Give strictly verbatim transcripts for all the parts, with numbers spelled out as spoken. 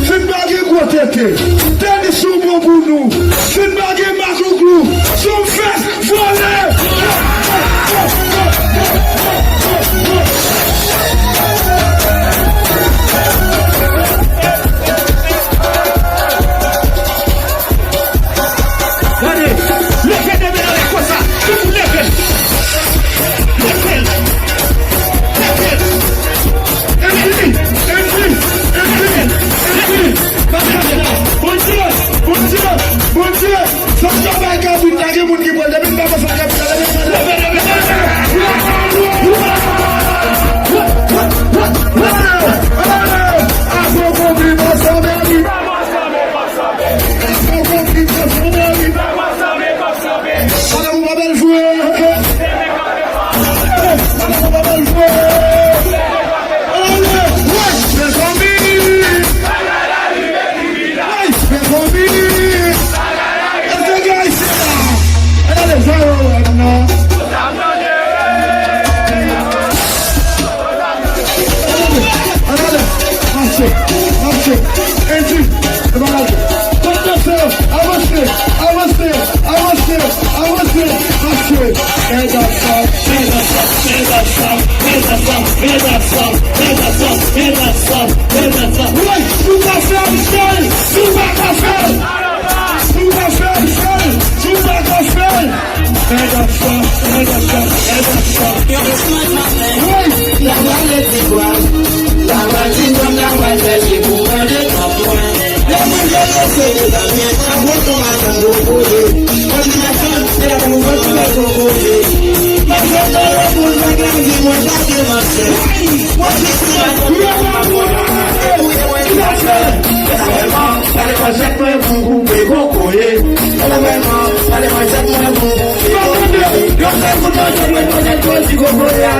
Fin pa gen gwo tete, tenis sou bon pou nou. Fin pa gen makoukou, sou fès, vole. Gade, leve de men anlè konsa, tout moun leve l. Leve l. Leve l. Epi, epi, epi, epi. Bondye, Bondye, Bondye. Sa m travay kabrit la, gen moun ki pran depi m pa panse kabrit la, depi m pa leve, leve, leve, leve. Agogo vin ansanm, vin. Agogo vin ansanm, vin. Pandan ou pa bèl jwe. Pandan ou pa bèl jwe. Ale, wè, mezanmi. Ay, mezanmi. Èske gen Ayisyen la? Ann ale, zero, non. Ann ale, mache, mache. Eji, e bagay. Konn danse, avanse, avanse, avanse, avanse, mache. Mèt ansanm, mèt ansanm, mèt ansanm, mèt ansanm, mèt ansanm, mèt ansanm, mèt ansanm, mèt ansanm. Wi, nou ka fè l, Michel, nou pa ka fè l. Nou pa fè l, Michel, nou pa ka fè l. Mèt ansanm, mèt ansanm, mèt ansanm. Wi. Lè m ale ti pwal, lè m al ti pwal, lè m al fè li pou mande kòb mwen. Lè mwen jwenn yon seri zanmi, an gwo ton atann yo koze. Mwen di mèsi, se lè pou mwen fè yon koze. Mwen fè yon moun mwen grandi, mwen gade manchè. Mwen di si mwen konn mwen pa konn. Mwen di si mwen konn mwen pa konn. Pale manchèt mwen pou koupe kokoye. Pale manchèt mwen pou koupe kokoye. Yo fè kout manchèt mwen konn kozi kokoye a.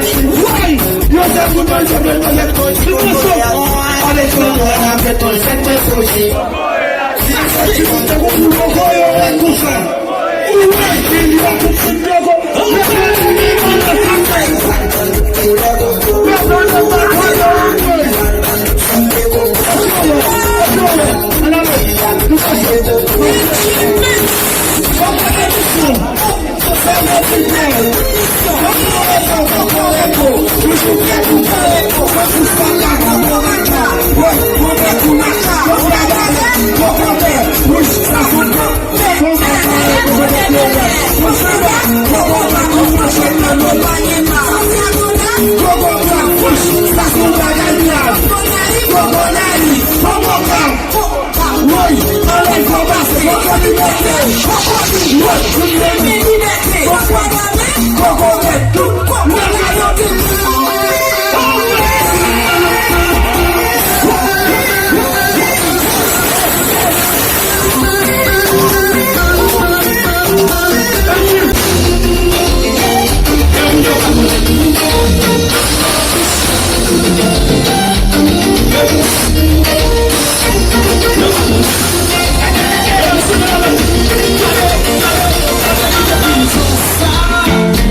Woy! Yo fè kout manchèt mwen konn kozi kokoye a. Pale manchèt mwen pou koupe kokoye. Sa fè ti moun te konn kokoye konsa. Ou wè, li a tout moun te konn. Woy, anlè kòba, kòkò libète, kòkò libète, kòkò libète, kòkò libète, kòkò libète, kòkò libète.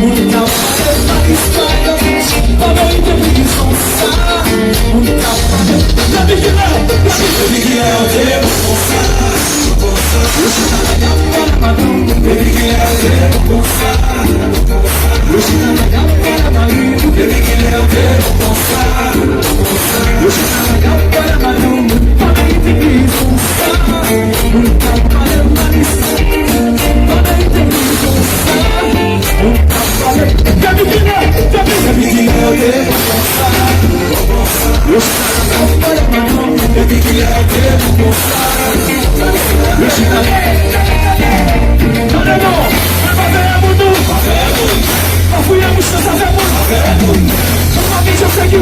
Moun k ap pale pa istwa yo, pa verite prizon sa. Moun k ap pale, la vi ki la, la vi ki la. Depi kilè yo te bon konsa? Yo chita la y ap pale madanm. Depi kilè yo te bon konsa? Yo chita la y ap pale mari. Depi kilè yo te bon konsa? Yo chita la y ap pale madanm. Pa verite prizon sa. Si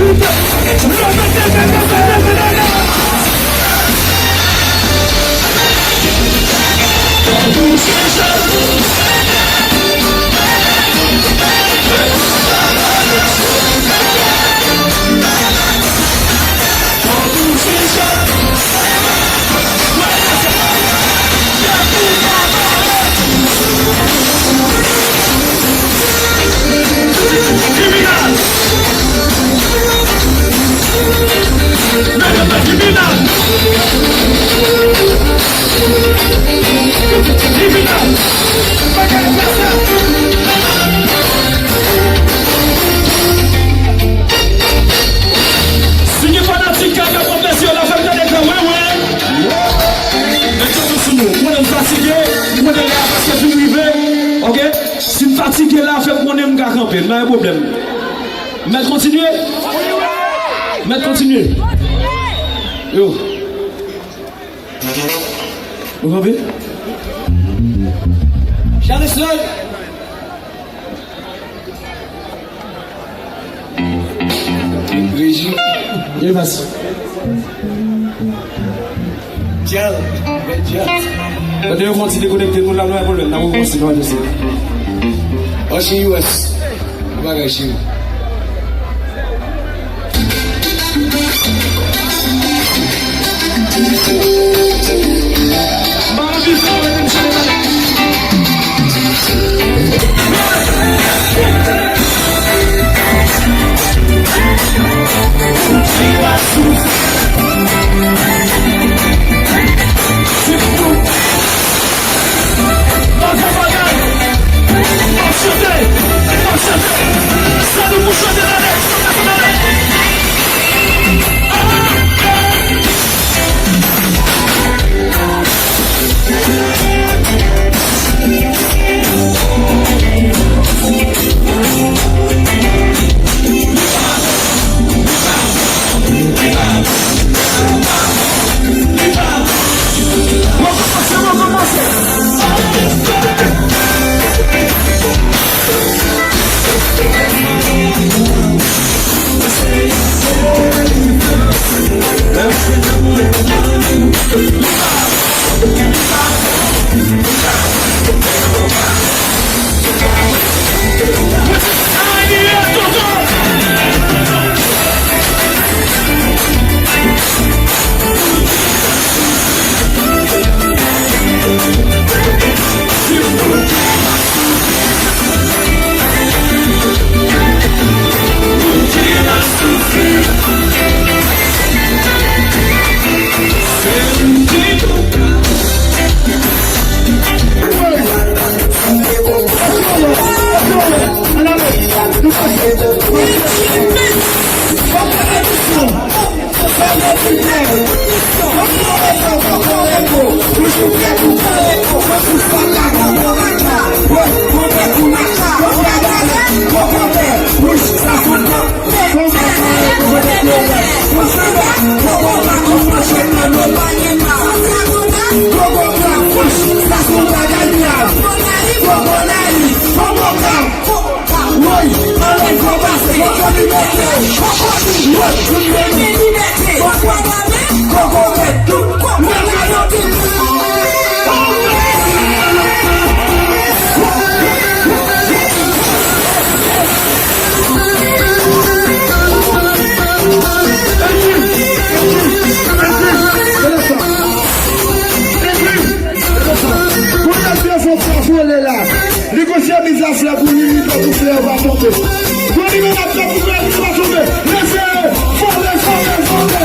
gen fanatik Kaka Pop Mesye la, fè m tande kè wen wen. Mèt chante sou nou. Mwen menm fatige, mwen menm la paske fin rive. Oke? Si m fatige la, fè m konnen m ka kanpe. M pa gen pwoblèm. Mèt kontinye. Mèt kontinye. Yo. Nou kanpe? Charles Lloyd. Reji. Ye, vas. Djèl. Bèl djèl. Kote yo fè yon ti dekonekte, nou la, nou pa gen pwoblèm, n ap rekòmanse, nou pa gen pwoblèm. Anchi U S. Bagay cheri. Kounye a l te fè frapole la. Li gon chemiz a flè pou li, li pè pou flè yo pa tonbe. Gon li menm ap fè pou flè yo pa tonbe. Leve, vole, vole, vole.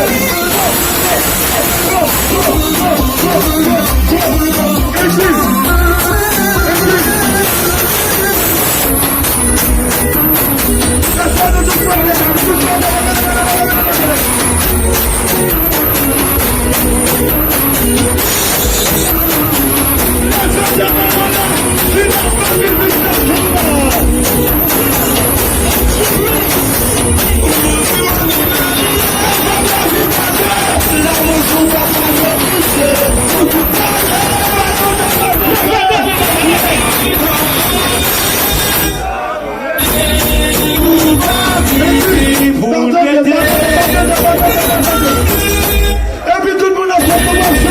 Epi tout moun ap fè kòmanse.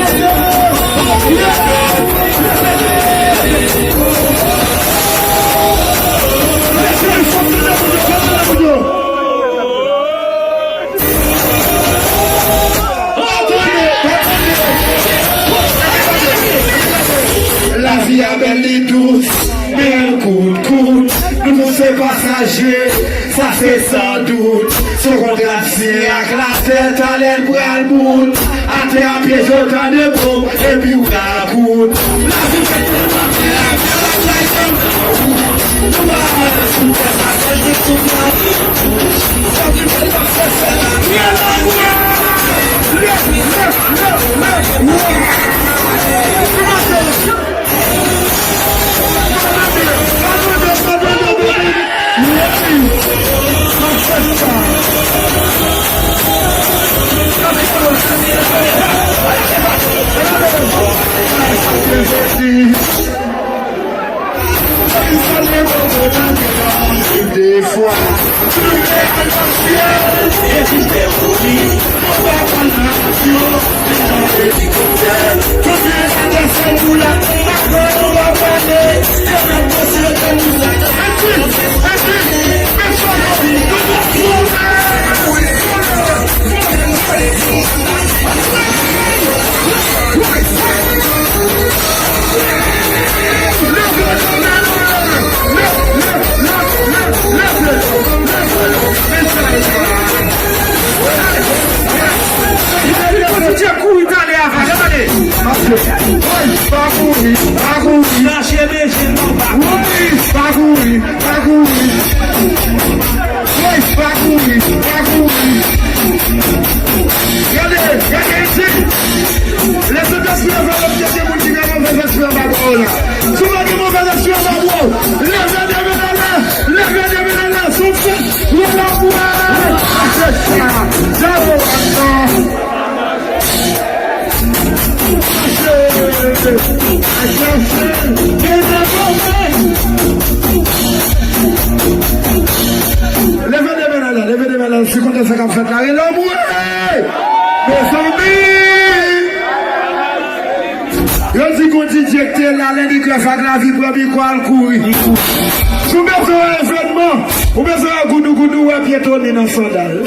Lavi a bèl, li dous, men l kout, kout. Nou tout se pasaje, sa se san dout. Se yon kontra l siyen ak latè, talè l pral bout. Atè a pye yo tande bon, epi w rakout. Lavi fè tèlman bèl, atè la bay tankou nou pa sou tè, sa se jis sou plan. Sa ki fè l ap fè sè la. Lè, lè, lè, lè, lè. Defwa. Kouri talè a, gade, gade. Woy, pa kouri, pa kouri. Chache bezwen nan pa kouri. Woy, pa kouri, pa kouri. Woy, pa kouri, pa kouri. Gade, gade isi. Lè Sentespri a fè lòt, gen moun ki gen move lespri anba bò yo la. Si w pa gen move lespri anba bò w, leve de men anlè, leve de men anlè, sou fè. Leve anlè. Achte sa. Zero ankò. Leve de men la, leve de men la, se kontan sa k ap fèt la. Rele anmwe! Mezanmi! Yo di gon D J k te la, lè nèg la fè ak lavi pran mikwo al kouri. Si w bezwen yon evènman, ou bezwen yon goudougoudou, wè pye Tony nan sandal.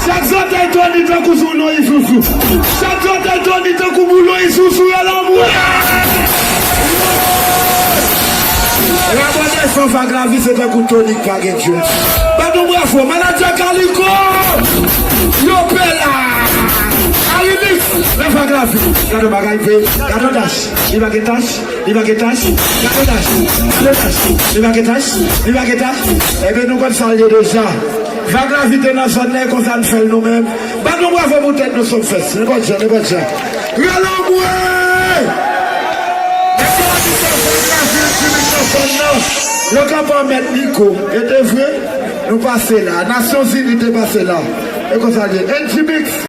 Chak zòtèy Tony tankou sou non Isuzu. Chak zòtèy Tony tankou boulon Isuzu, yo lanmou. Rabòdè san vag lavi se tankou Tony k pa gen djòb. Bat nou bravo, manadjè Kaliko. Yo pè la. Arilix, la vag lavi. Gade bagay pe, gade tach. Li pa gen tach. Li pa gen tach, gade tach, gade tach. Li pa gen tach, li pa gen tach. Ebyen, nou konn sa l ye deja. Vag lavi te nan zòn nan, e konsa n fè l nou menm. Bat nou bravo pou tèt nou, Sumfest. Nenpòt jan, nenpòt jan. Rele anmwe! Mesye, la di sa, Vag lavi, N G Mix nan zòn nan. Yo kanpe an mèt Niko. E te vre, nou pase la. Nasyonzini te pase la. E konsa l ye. N G Mix.